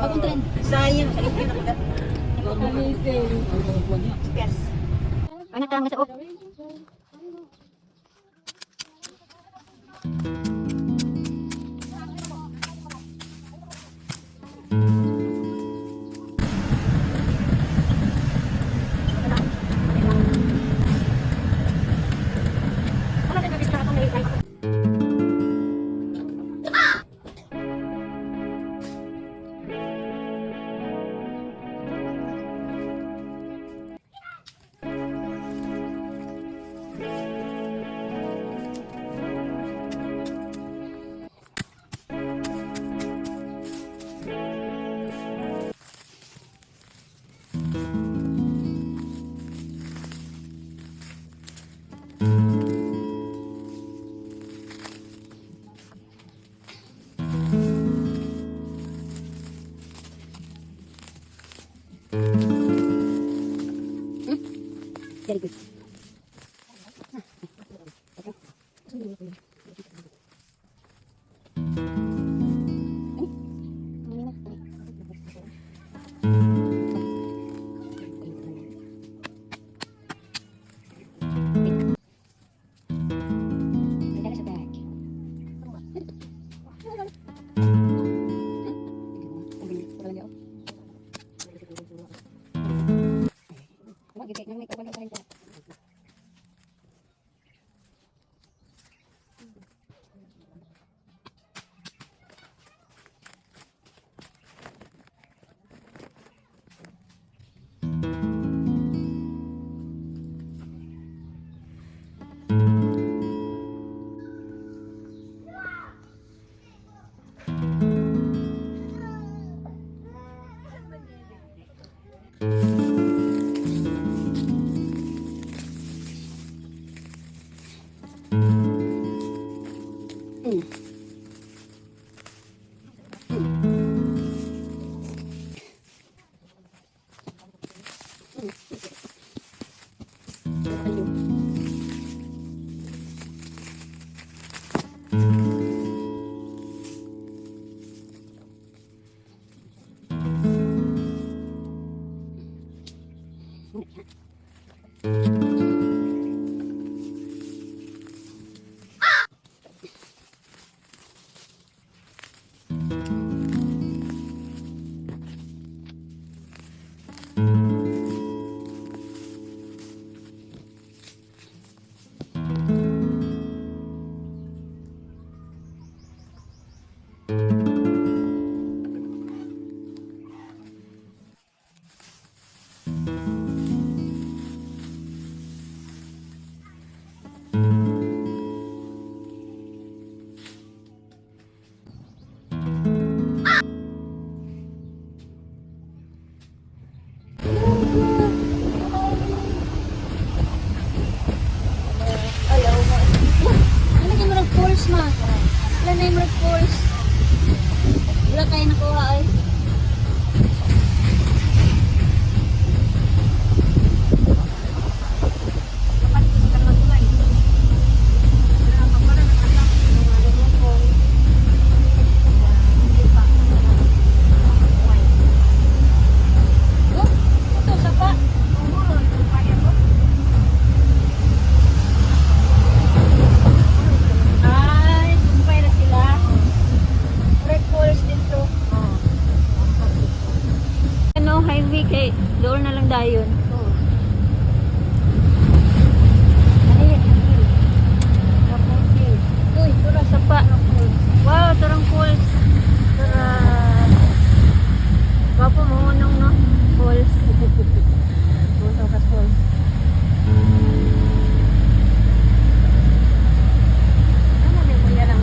Bagong trend. Sayang, sa likod na kuda. Amazing. Yes. Ano tanga sa op? Very good. Ayaw mo. Ano yung murag falls ma? Wala na yung murag falls. Wala kayo nakuha ay. Oh, ito, sapa. Ay, sumpay na sila. Red falls dito. Ano, highway kay doon na lang dayon. Ano yan? Uy, tura sapa. Wow, turang falls. Tura. Gwapo mo unong no? Falls. Gusto ka falls. Ano may kuya lang?